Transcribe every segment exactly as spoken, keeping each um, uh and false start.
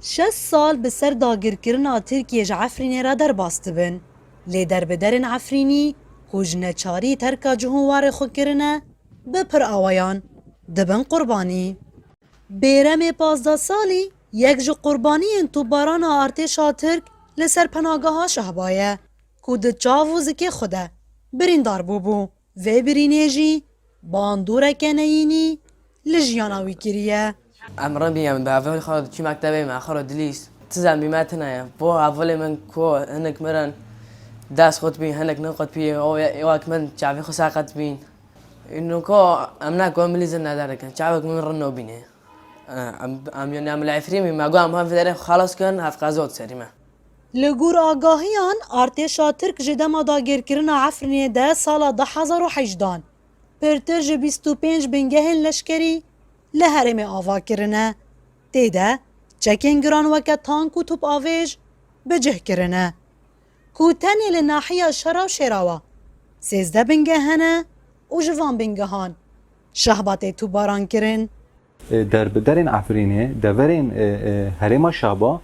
Şeş sal bi ser dagirkirina Tirkiyê ji Efrînê re derbas dibin. Lê derbiderên Efrînî ku ji neçarî terka cih û warê xwe kirine, bi pir awayan dibin qurbanî. Bêremê pazdeh salî yek ji qurbaniyên topbarana artêşa Tirk li ser penageha Şehba ye ku di çav û zikê xwe de birîndar bûbû. Vê birînê jî bandoreke neyînî li jiyana wî kiriye. Em rin bî, em bi hevalê xwe diçî mektebê, me xwe re dilîst. Tizem bî me tune ye. Bo hevalê min ku hinek mirin, dest qut bî, hinek nequt bî, o ye-, wek min çavê xwe seqet bîn. Nuko em ne ku em bilîzin ne derdikin. Çavek min rin nobîne. Em, em, yani em li Efrîn bî, me got em hev derê xelas kin, hev qezo serî me. Li gor agahiyan, artêşa Tirk ji dema dagirkirina Efrînê de sala du hezar û hejdan, pirtir ji bîst û pênc bingehên leşkerî li herêmê ava kirine. Tê de çekên giran weke tank û topavêj bi cih kirine. Ku tenê li nahiya Şera û Şêrawa sêzdeh bingeh hene û ji van bingehan Şehba tê topbaran kirin. E, derbiderên Efrînê, deverên, e, e, herêma Şehba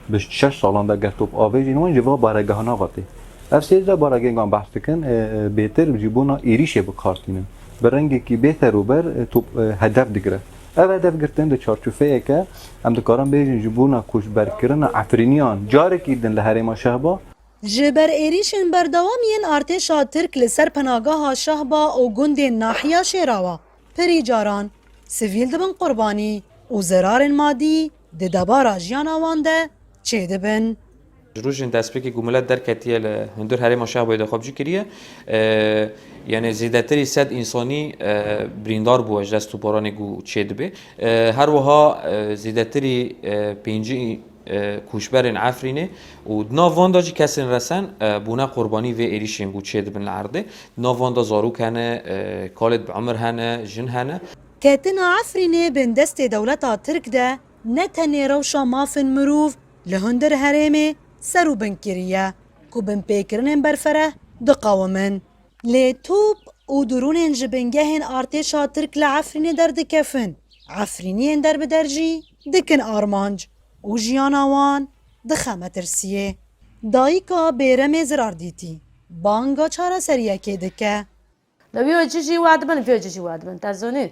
bi şeş salan de ger topavêjên wan ji va baregehana ve tê. Ev sêzdeh baregehên ku em behs dikin, e, e, bêtir ji bona êrîşê bi kar tînin. Bi rengekî bê serûber, e, top, e, hedef digire. Ev hedef girtin di çarçofeyeke, em dikarin bêjin, ji bona koçberkirina Efrîniyan carekî din li herêma Şehba. Ji ber êrîşên berdewam yên artêşa Tirk li ser penageha Şehba û gundên nahiya Şêrawa, pirî caran sivîl dibin qurbanî û zirarên madî di debara jiyana wan de çêdibin. Ji rojên destpêkê ku milet derketiye li hundir herêma Şehbayê de xwe bi cî kiriye, e, yani zêdetirî sed însanî, e, birîndar bûye ji dest topbaranê ku çêdibe. E, her wiha, e, zêdetirî, e, pêncî e, koçberên Efrînê û di nav van de jî kesên resen, e, bûne qurbanî vê êrîşên ku çêdibin li erdê. Di nav van de zarok hene, e, kalêt bi umir hene, jin hene. Ketina Efrînê bin destê dewleta Tirk de ne tenê rewşa mafên mirov li hundir herêmê ser û bin kiriye ku binpêkirinên berfereh diqewimin. Lê top û dronên ji bingehên artêşa Tirk li Efrînê derdikevin, Efrîniyên derbider jî dikin armanc û jiyana wan dixe metirsiyê. Dayika Bêremê Zirardîtî banga çareseriyekê dike. Li wî cî jî wa dibin, vî cî jî wa dibin. Te zonî,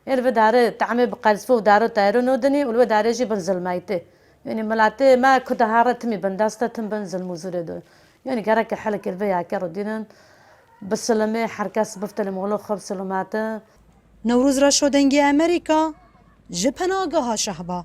ê li vê darê tehmê bi qelsfo û daro teyro nodinî û li vê darê jî bin zilmeytê. Yanî miletê me ku dihare timî bindest e, tim bin zilm û zûrê de. Yanî gereke helekê li vê yekê re dînin, bisilimê, her kes bifte li molo xwe bi silimate. Newroz Reşo, Dengê Amerîka, ji penageha Şehba.